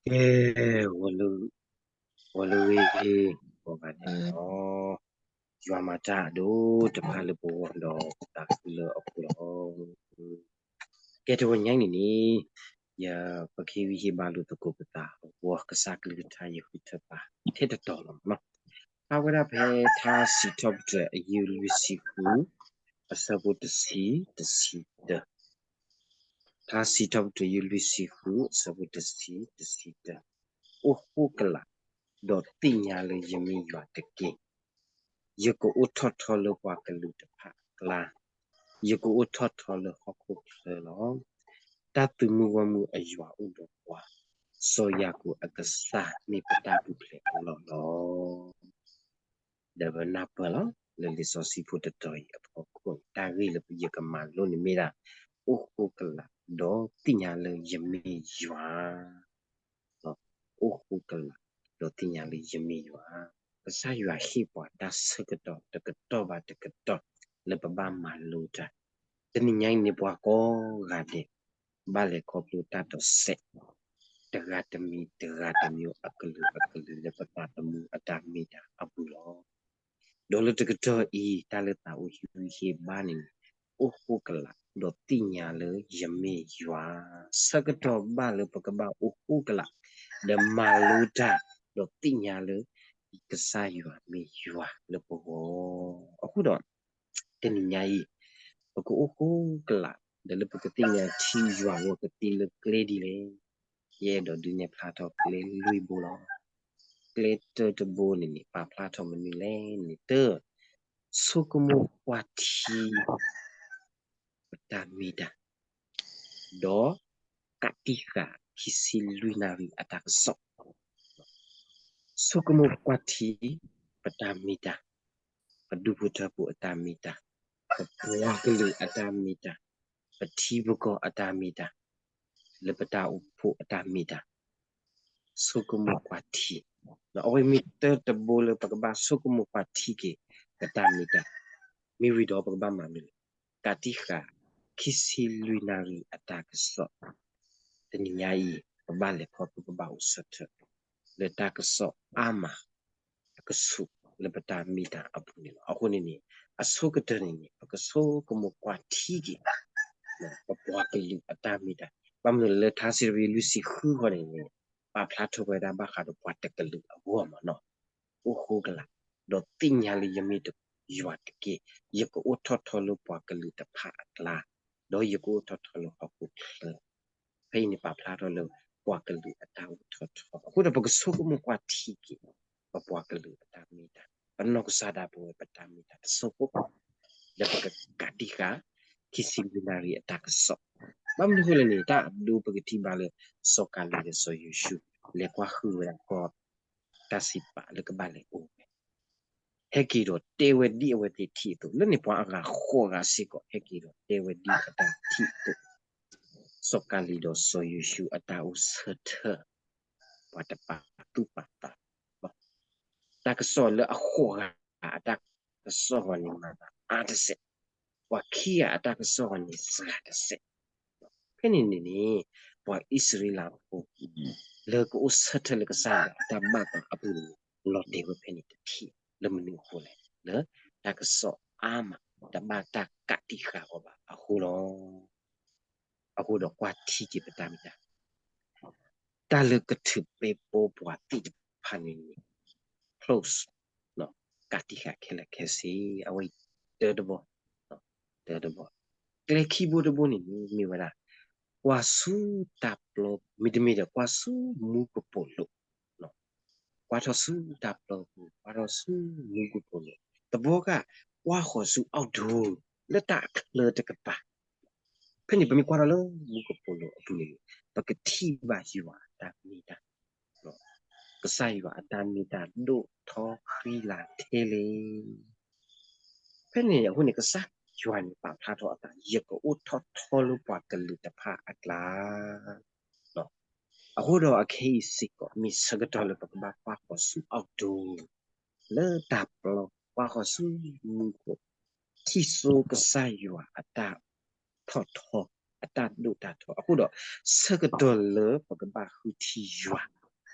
ကဲ, ဂီၤလၢဂ့ၤ, ဂီၤဂၤန့ၣ်လီၤ. ယွၤမၤတၢ်အဒိၣ်တဖၣ်လၢပဂီၢ်ဒီးပသးခုလၢအဃိလီၤ. ကဲ တဂီၤညါအံၤန့ၣ်န့ၣ်, ယပကဟ့ၣ်ဂံၢ်ဟ့ၣ်ဘါလိာ်သကိးပသးအဂီၢ် ကစၢ်ကလုၢ်ကထါယဃုထၢပာ်ထဲတတီၤလီၤနီၤ. ဖးဝဲဒၣ်ဖဲထါစံးထီၣ်ပတြၢၤအယုၢ်လွံၢ်ဆံဃု, အဆၢဖိတဆံ, တဆံတၢ. ထါစံးထီၣ်ပတြၢၤယုၢ်လွံၢ်ဆံဃု အဆၢဖိတဆံ, တဆံတၢ. အိၣ်ဃိကလာ်, ဒီးသ့ၣ်ညါလၢယမ့ၢ်ယွၤတက့ၢ်. ယကအိၣ်ထီၣ်ထီလၢပှၤကလုာ်တဖၣ်အကျါ, ယကအိၣ်ထီၣ်ထီလၢဟီၣ်ခိၣ်ချၢလီၤ. တၢ်သုးမုၢ်ဂီၢ်မုၢ်အယွၤအိၣ်ဒီးပှၤ, စီၤယၤကိာ်အကစၢ်မ့ၢ်ပတၢ်ပူၤဖျဲးအလီၢ်လီၤ. ဒီးပနၢ်ပၢၢ်လီၤ လၢလံာ်စီဆှံဖိတတီၤအံၤအဖီခိၣ်န့ၣ် တၢ်ဂ့ၢ်လၢယကမၤလိန့ၣ်မ့ၢ်ဒၣ် အိၣ်ဃိကလာ် ဒီးသ့ၣ်ညါလၢယမ့ၢ်ယွၤ, အိၣ်ဃိကလာ် ဒီးသ့ၣ်ညါလၢယမ့ၢ်ယွၤ. ကစၢ်ယွၤဟ့ၣ်ပှၤတၢ်ဆၢကတီၢ်တကတီၢ်ဘၣ်တကတီၢ် လၢပဘၣ်မၤလိတၢ်. တနံၤညါအံၤန့ၣ် ပှၤကိးဂၤဒဲး ဘၣ်လဲၤခီဖျိတၢ်ဒိးစဲး တဂၤတမံၤတဂၤတမံၤ အကလုာ်အကလုာ်လၢပသးသမူအတၢ်မ့ၢ်တၢ်အပူၤလီၤ. ဒီးလၢတကတီၢ်အံၤ တၢ်လၢသးအိၣ်ဟ့ၣ်ဂံၢ်ဟ့ၣ်ဘါန့ၣ်န့ၣ် အိၣ်ဃိကလာ် ဒီးသ့ၣ်ညါလၢယမ့ၢ်ယွၤ. ဆၢကတီၢ်ဘၣ်လၢပကဘၣ်အိၣ်ဃိကလာ် ဒီးမၤလိတၢ် ဒီးသ့ၣ်ညါလၢ ကစၢ်ယွၤမ့ၢ်ယွၤလၢပဂီၢ်. အဃိဒီး တနံၤညါအံၤ ပကအိၣ်ဃိကလာ် ဒီးလၢပကသ့ၣ်ညါထံယွၤဂီၢ်ကသ့လၢကျဲဒ်လဲၣ်. ယအဲၣ်ဒိးဒုးနဲၣ်ဖျါထီၣ်ကျဲလွံၢ်ဘိလီၤ. ကျဲတၢတဘိန့ၣ်န့ၣ် ပာ်ဖျါထီၣ်မနုၤလဲၣ်န့ၣ် တၢ ဆိကမိၣ်ကွၢ်ထံ ပတၢ်မ့ၢ်တၢ်, ဒီး ကးတံာ်ဃာ်ခံဆံလွံၢ်နၣ်ရံၣ်အတၢ်ကစီၣ်, ဆိကမိၣ်ကွၢ်ထံ ပတၢ်မ့ၢ်တၢ်, ပဒူၣ်ဖိထၢဖိအတၢ်မ့ၢ်တၢ်, ပပှၤကလုာ်အတၢ်မ့ၢ်တၢ်, ပထံပကီၢ်အတၢ်မ့ၢ်တၢ်, လၢပတၢ်အိၣ်ဖှိၣ်အတၢ်မ့ၢ်တၢ် ဆိကမိၣ်ကွၢ်ထံ, အဝဲမ့ၢ်တၢတဘိလၢပကဘၣ်ဆိကမိၣ်ကွၢ်ထံက့ၤ ပတၢ်မ့ၢ်တၢ်, မ့ၢ်ဝံၤဒီးပကဘၣ်မၤမနုၤလဲၣ်, ကးတံာ်ဃာ် ခံဆံလွံၢ်နၣ်ရံၣ်အတၢ်ကစီၣ်, တနံၤညါအံၤ ပဘၣ်လဲၤခီဖျိပဘၣ်အိၣ်ဆၢထၢၣ် လၢတၢ်ကစီၣ်အါမး အကဆူးလၢပတၢ်မ့ၢ်တၢ်အပူၤန့ၣ်လီၤ. အဃိန့ၣ်န့ၣ် အဆိကတၢၢ်န့ၣ်န့ၣ် ပကဆိကမိၣ်ကွၢ်ထံက့ၤ ပပှၤကလုာ်အတၢ်မ့ၢ်တၢ်, ဘၣ်မနုၤလၢထါစံးထီၣ်ပတြၢၤလွံၢ်ဆံဃုဃီန့ၣ်န့ၣ် ပာ်ဖျါထီၣ်ဝဲဒၣ်ဘၣ်ဃးဒီးပှၤတကလုာ်အဂီၢ်မးနီၤ, အိၣ်ဃိကလာ်, ဒီးသ့ၣ်ညါလၢယမ့ၢ်ယွၤတက့ၢ်, ယကအိၣ်ထီၣ်ထီလၢပှၤကလုာ်တဖၣ်အကျါ, ဒီးယကအိၣ်ထီၣ်ထီလၢဟီၣ်ခိၣ်ချၢ ဖဲအံၤန့ၣ် ပာ်ဖျါထီၣ်လၢပှၤကလုာ်အတၢ်အိၣ်ထီၣ်ထီ, အဃိဒီးပကဆိကမိၣ်ကွၢ်ထံက့ၤ ပပှၤကလုာ်အတၢ်မ့ၢ်တၢ်, ပနီၢ်ကစၢ်ဒၣ်ပဝဲပတၢ်မ့ၢ်တၢ်တစိၢ်ဖိ, ဒီးပကကးတံာ်ဃာ် ခံဆံလွံၢ်နၣ်ရံၣ်အတၢ်ကစီၣ်, ဘၣ်မနုၤအဃိလဲၣ်န့ၣ် တၢ်အဒိပကထံၣ်ဘၣ်လၢ စီၤကၤလံၤဒီးစီၤယိၤၡူး လဲၤကွၢ်ဃုာ်ဝဲဒၣ်ကီၢ် တၢ်စံးပာ်လၢကဘၣ်လဲၤအိၣ်ဝဲ ဟဲက့ၤဒီးတဲဝဲဒ်အဝဲသ့ၣ်ထံၣ်အသိး, လၢန့ၣ်ပှၤအဂၤဃိးဂၤစ့ၢ်ကီး ဟဲက့ၤဒီးတဲဝဲဒ်အတၢ်ထံၣ်အသိး, စီၤကၤလံၤဒီးစီၤယိၤၡူအတၢ်အိၣ်ဆၢထၢၣ်, ပှၤတပာ်သူၣ်ပာ်သး, တၢ်ကစီၣ်လၢအဃိးဂၤအတၢ်ကစီၣ်ဂီၤန့ၣ် မၤသးအါတစဲး, ပှၤခံဂၤအတၢ်ကစီၣ်ဂီၤန့ၣ်စှၤတစဲး, ဖဲန့ၣ်န့ၣ်န့ၣ် ပှၤအံၣ်စရ့လးဖိ လၢကအိၣ်ဆၢထၢၣ်လၢကစၢ်ယွၤအတၢ်ဘၣ်သးအပူၤန့ၣ် လီၤတဲာ်ဝဲဖဲန့ၣ်တထံၣ်, လၢမနုၤအဃိလဲၣ်, လၢတၢ်ကစီၣ်အါမး တဘၣ်တၢ်ကးတံာ်ဃာ်အီၤဘၣ်အဃိလီၤ. အဃိဒီးကွၢ်ထံက့ၤပတၢ်မ့ၢ်တၢ်, တၢ်လၢကထုးပဲပိပှၤသ့ၣ်တဖၣ်န့ၣ်န့ၣ် close, ကးတံာ်ဃာ်ခဲလၢာ်ခဲဆ့, အဝဲတၢတဘီ, တၢတဘီ, ကျဲခံဘိတဘိန့ၣ်န့ၣ် မ့ၢ်ဝဲဒၣ် ကွၢ်ဆူတၢ်ပျီပူၤ မ့တမ့ၢ်ဒီး ကွၢ်ဆူမူကပိာ်လိၤ, ကွၢ်ထီၣ်ဆူတၢ်ပျီပူၤ ကွၢ်ထီၣ်ဆူမူကပိာ်လိၤ, တဘျီဃီ ကွၢ်ဃီၤဆူ outdoor လၢတၢ်အချၢတကပၤ, ဖဲန့ၣ် ပမ့ၢ်ကွၢ်ထီၣ်လၢမူကပိာ်လိၤအပူၤန့ၣ် ပကထံၣ်ဘၣ်ယွၤအတၢ်မ့ၢ်တၢ်, ကစၢ်ယွၤအတၢ်မ့ၢ်တၢ်ဒိၣ်ထီဃံလၤထဲလဲၣ်. ဖဲန့ၣ်အဃိန့ၣ် ကစၢ်ယွၤန့ၣ်ပာ်ဖျါထီၣ်အသး ယကအိၣ်ထီၣ်ထီလၢပှၤကလုာ်တဖၣ်အကျါ အဃိဒီးအခဲအံၤစ့ၢ်ကီး မ့ၢ်ဆၢကတီၢ်လၢပကဘၣ်ကွၢ်ဃီၤဆူ outdoor လၢတၢ်ပျီ, ကွၢ်ဃီၤဆူမူခိၣ်, ထံၣ်စိကစၢ်ယွၤအတၢ်ထီၣ်ထီ, အတၢ်ဒိၣ်တၢ်ထီ, အဃိဒီး ဆၢကတီၢ်လၢပကဘၣ်ဃုထံၣ်ယွၤ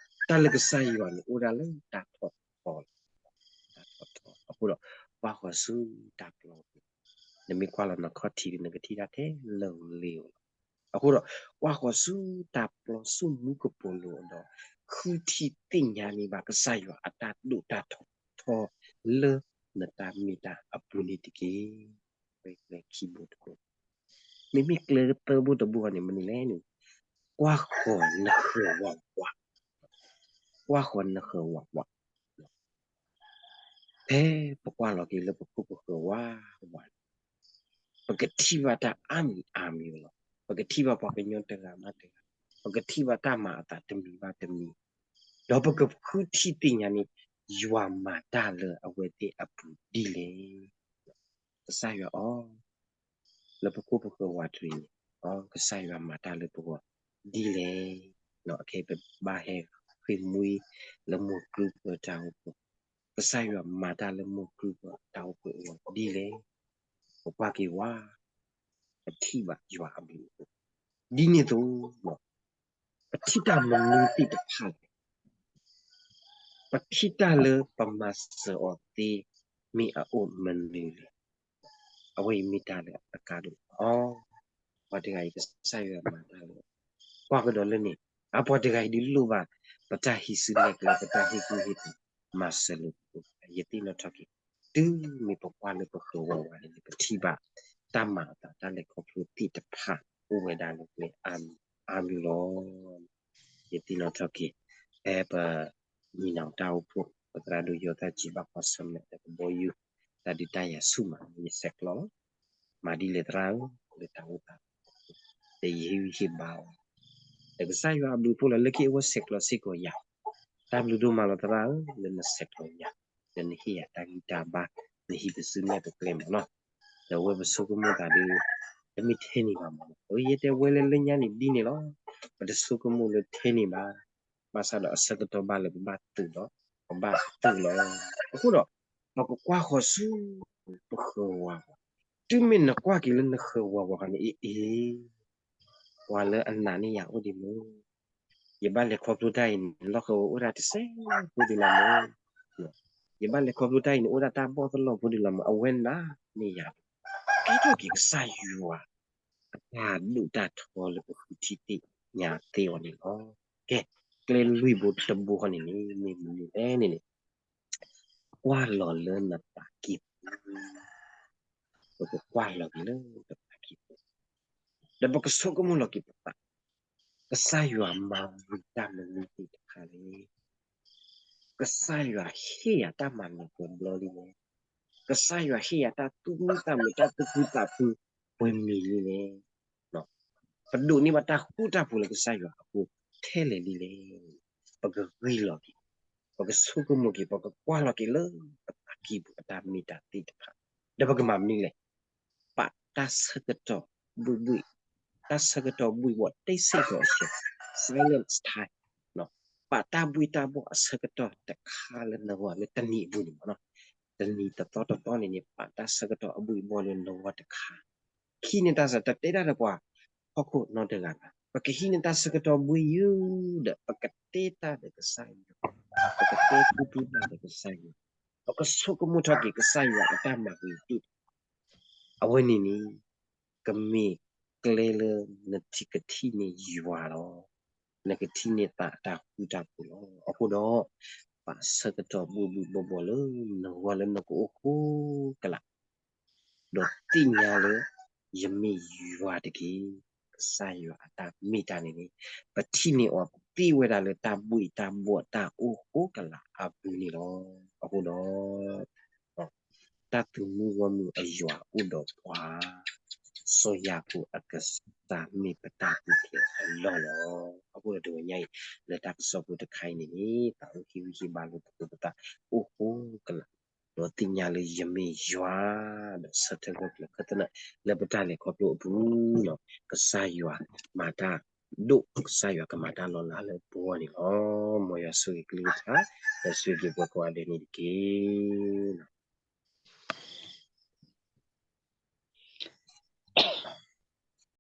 တၢ်လၢကစၢ်ယွၤန့ၣ်အိၣ်ဒၣ်လၢတၢ်ထီၣ်ထီလီၤ. တၢ်ထီၣ်ထီ အဃိဒီး ကွၢ်ဃီၤဆူတၢ်ပျီပူၤ, နမ့ၢ်ကွၢ်လီၤနခီၣ်ထံးဒီး နကထံၣ်တၢ်ထဲလၢာ်လ့ၤလီၤ. အဃိဒီး ကွၢ်ဃီၤဆူတၢ်ပျီဆူမူကပိာ်လိၤဒီး ဃုထံၣ်သ့ၣ်ညါန့ၢ်ဘၣ်ကစၢ်ယွၤအတၢ်ဒိၣ်တၢ်ထီ ထီလၢနတၢ်မ့ၢ်တၢ်အပူၤန့ၣ်တက့ၢ်. ဝဲကျဲခံဘိတဘိ, မ့မ့ၢ်ကျဲသၢဘိတဘိန့ၣ် မနုၤလဲၣ်န့ၣ်, ကွၢ်ဃီၤနဃၢၤဝးဝး, ကွၢ်ဃီၤနဃၢၤဝးဝး. ဖဲပကွၢ်လီၤက့ၤလၢပခိၣ်ပဃၢၤဝးဝးန့ၣ်, ပကထံၣ်ဘၣ်တၢ်အါမံၤအါမံၤလီၤ. ပကထံၣ်ဘၣ်ပှၤကညီတဂၤဘၣ်တဂၤ, ပကထံၣ်ဘၣ်တၢ်မၤအသးတမံၤဘၣ်တမံၤ, ဒီးပကဃုထံၣ်သ့ၣ်ညါန့ၢ် ယွၤမၤတၢ်လၢအဝဲသ့ၣ်အပူၤဒ်လဲၣ်. ကစၢ်ယွၤအီၤ လၢပခိၣ်ပဃၢၤဝးတရံးန့ၣ်, ကစၢ်ယွၤမၤတၢ်လၢပဂီၢ်ဒ်လဲၣ်. ခဲအံၤပဘၣ်ဟဲဃ့ၢ်မှံလၢမိၢ်ကုၢ်ပတၢ်အိၣ်ဖှိၣ်, ကစၢ်ယွၤမၤတၢ်လၢမိၢ်ကုၢ်ပတၢ်အိၣ်ဖှိၣ်အဂီၢ်ဒ်လဲၣ်. ပကွၢ်က့ၤဝဲ, ပထံၣ်ဘၣ်ယွၤအဘျုးအဖှိၣ်, ဒ်န့ၣ်အသိး ပထံၣ်တၢ်မနုၤသ့ၣ်တဖၣ်လဲၣ်, ပထံၣ်တၢ်လၢပမၤစၢၤအီၤသ့ မ့ၢ်အအိၣ်မနုၤလဲၣ်. အဝဲအံၤမ့ၢ်တၢ်လၢအကါဒိၣ်အီၤ, ပှၤတဂၤအံၤကစၢ်ယွၤမၤတၢ်လၢ, ကွၢ်ကဒီးလၢန့ၣ်, အပှၤတဂၤအံၤဒုးလိၣ်ဘၣ် ပတၢ်ဟံးစုနဲၣ်ကျဲ ပတၢ်ဟ့ၣ်ကူၣ်ဟ့ၣ်ဖး မၤစၢၤလိာ်ပှၤ, ယသ့ၣ်နီၣ်ထီၣ်က့ၤ, တုၤမ့ၢ်ပကွၢ်လၢပဃၢၤဝးဝးန့ၣ် ပထံၣ်ဘၣ် တၢ်မၤအသးတၢ်လဲၤခီဖျိသ့ၣ်တဖၣ် အိၣ်ဝဲဒၣ်လၢကျဲအါမံၤအါမံၤလီၤ. ယသ့ၣ်နီၣ်ထီၣ်က့ၤ, ဖဲပ မံၤနီၤတၢ်အိၣ်ဖှိၣ် ပသရၣ်ဒိၣ်ယိၤသးကံးဘၣ်ကွၢ်ဆၢၣ်မဲာ်လၢကဘီယူၤ တၢ်ဒုးတၢ်ယၤဆူၣ်မး ယဆဲးကျိးလီၤ. မၤဒ်လဲၣ်သရၣ်ဧၢ, လၢတၢ်အိၣ်သး ဒီးယဟ့ၣ်ဂံၢ်ဟ့ၣ်ဘါအီၤ, ဒီးကစၢ်ယွၤအဘျုးအဖှိၣ်လီၤ လၢခံအဝဲဆဲးကျိးစ့ၢ်ကီးယၤ, တၢ်ဘျုးဒိၣ်မးလီၤသရၣ်ဧၢ, လၢနဆဲးကျိးယၤ, လၢနဟ့ၣ်ယၤတၢ်ဂံၢ်တၢ်ဘါ, နဟံးပစုနဲၣ်ပကျဲမးနီၤ. ဒီးအဝဲပဆိကမိၣ်သးဒီး တမ့ၢ်ထဲန့ၣ်ဘၣ်မး, အဝဲယတဲဝဲလၢလၢညါန့ၣ်ဒ်န့ၣ်လီၤ. ပတဆိကမိၣ်လၢထဲန့ၣ်ဘၣ်, ဘၣ်ဆၣ်ဒီးအဆၢကတီၢ်ဘၣ်လၢပဘၣ်သုးဒီး ပဘၣ်သုးလီၤ. အဃိဒီး ပကကွၢ်ဃီၤဆူ ပဃၢၤဝးဝး, တုၤမ့ၢ်နကွၢ်က့ၤလၢနဃၢၤဝးဝးဃီန့ၣ် အ့ၣ်အ့ၣ်, ပှၤလၢအနာ်န့ၢ်ယၤအိၣ်ဒံးမ့ၢ်, ယဘၣ်လဲၤခီဖျိတၢ်အံၤန့ၣ် လီၢ်ဃၢၤဝဲအိၣ်ဒၣ်တစဲးဖိဒံးလီၤမ့ၢ်, ယဘၣ်လဲၤခီဖျိတၢ်အံၤန့ၣ် အိၣ်ဒၣ်တၢ်ဘီၣ်သလီၢ်ဖိဒံးလီၤမ့ၢ်, အဝဲနာ်န့ၢ်ယၤ, ကဲထီၣ်က့ၤကစၢ်ယွၤ အတၢ်ဒိၣ်တၢ်ထီလၢပဃုထံၣ်သ့ၣ်ညါသ့အီၤန့ၣ်လီၤ. ကဲ, ကျဲလွံၢ်ဘိတဘိဃီန့ၣ်န့ၣ် မ့ၢ်မနုၤလဲၣ်န့ၣ်န့ၣ်, ကွၢ်လီၤလၢနသးကံၢ်ပူၤ, ပကကွၢ်လီၤက့ၤလၢပသးကံၢ်ပူၤ, ဒီးပကဆိကမိၣ်လီၤက့ၤပသး, ကစၢ်ယွၤမၤဝံၤတၢ်မနုၤသ့ၣ်တဖၣ်လဲၣ်. ကစၢ်ယွၤဟ့ၣ်ယၤတၢ်မၤနၢၤပှဲၤဘျီလံလဲၣ်. ကစၢ်ယွၤဟ့ၣ်ယၤတၢ်သူၣ်မံသးမုာ် တၢ်သူၣ်ခုသးခုပှဲၤမံၤလံလဲၣ်. ပဒိးန့ၢ်ဘၣ်တၢ်ဃူတၢ်ဖိးလၢကစၢ်ယွၤအဃိထဲလဲၣ်လံလဲၣ်. ပကဂံၢ်လီၤက့ၤ, ပကဆိကမိၣ်က့ၤ, ပကကွၢ်လီၤက့ၤလၢပသးကံၢ်ပူၤအတၢ်မ့ၢ်တၢ်သ့ၣ်တဖၣ်, ဒီးပကမၤမနုၤလဲၣ်. ပာ်တၢ်ဆၢကတီၢ်ဘှ့ၣ်ဘှ့ၣ်, တၢ်ဆၢကတီၢ်ဘှ့ၣ်ဘှီၣ် take it or leave it, silence time, ပာ်တၢ်ဘှ့ၣ်တၢ်ဘှီၣ်အဆၢကတီၢ်တခါလၢနဂီၢ်လၢတနံၤအပူၤန့ၣ်မ့ၢ်နီၤ, တနံၤတသီတသီန့ၣ်န့ၣ် ပာ်တၢ်ဆၢကတီၢ်အဘှ့ၣ်အဘှီၣ်လၢနဂီၢ်တခါ, ခံန့ၣ်တၢ်စၢ် တတဲတၢ်ဒီးပှၤဟီၣ်ခိၣ်နီတဂၤဘၣ်, ပကဟံးန့ၢ်တၢ်ဆၢကတီၢ်ဘှ့ၣ်ယုာ်ဒီး ပကတဲတၢ်ဒီးကစၢ်ယွၤ, ပကတဲတူၢ်တၢ်ဒီးကစၢ်ယွၤ, ပကဆိကမိၣ်ထီၣ်က့ၤကစၢ်ယွၤအတၢ်မၤဂ့ၤသ့ၣ်တဖၣ်, အဝဲန့ၣ်န့ၣ် ကမ့ၢ်ကျဲလၢနကထံၣ်န့ၢ်ယွၤလီၤ. နကထံၣ်န့ၢ်သးတၢ်ဃူတၢ်ဖိးလီၤ. အဃိဒီး ပာ်ဆၢကတီၢ်ဘှ့ၣ်ဘှ့ၣ်ဘှီၣ်ဘှီၣ်လၢနဂီၢ်လၢနကအိၣ်ဃိကလာ်, ဒီးသ့ၣ်ညါလၢ ယမ့ၢ်ယွၤတက့ၢ်. ကစၢ်ယွၤအတၢ်မ့ၢ်တၢ်န့ၣ်န့ၣ် ပထံၣ်န့ၢ်အီၤသ့ဝဲဒၣ်လၢတၢ်ဘှ့ၣ်တၢ်ဘှီၣ်တၢ်အိၣ်ဃိကလာ်အပူၤန့ၣ်လီၤ. အဃိဒီး တၢ်သုးမုၢ်ဂီၢ်မုၢ်အယွၤအိၣ်ဒီးပှၤ, စီၤယၤကိာ်အကစၢ်မ့ၢ်ပတၢ်ပူၤဖျဲးအလီၢ်လီၤ. အဃိဒီးတဂီၤညါအံၤ လၢတၢ်ကစီၣ်ဖိတခါအံၤန့ၣ်န့ၣ် သးအိၣ်ဟ့ၣ်ဂံၢ်ဟ့ၣ်ဘါလိာ်သကိးပသးအိၣ်ဃိကလာ်, ဒီးသ့ၣ်ညါလၢယမ့ၢ်ယွၤ, ဒီးဆၢထၢၣ်ဂၢၢ်ကျၢၤခၢၣ်သနၢၣ်လၢပတၢ်လဲၤခီဖျိအပူၤ, ကစၢ်ယွၤမၤတၢ်ဒိၣ်, ကစၢ်ယွၤကမၤတၢ်လီၤလးလၢပဂီၢ်န့ၣ်လီၤ. မ်ယွၤဆိၣ်ဂ့ၤကလုၢ်ကထါ, ဒီးဆိၣ်ဂ့ၤပှၤကိးဂၤဒဲးန့ၣ်တက့ၢ်.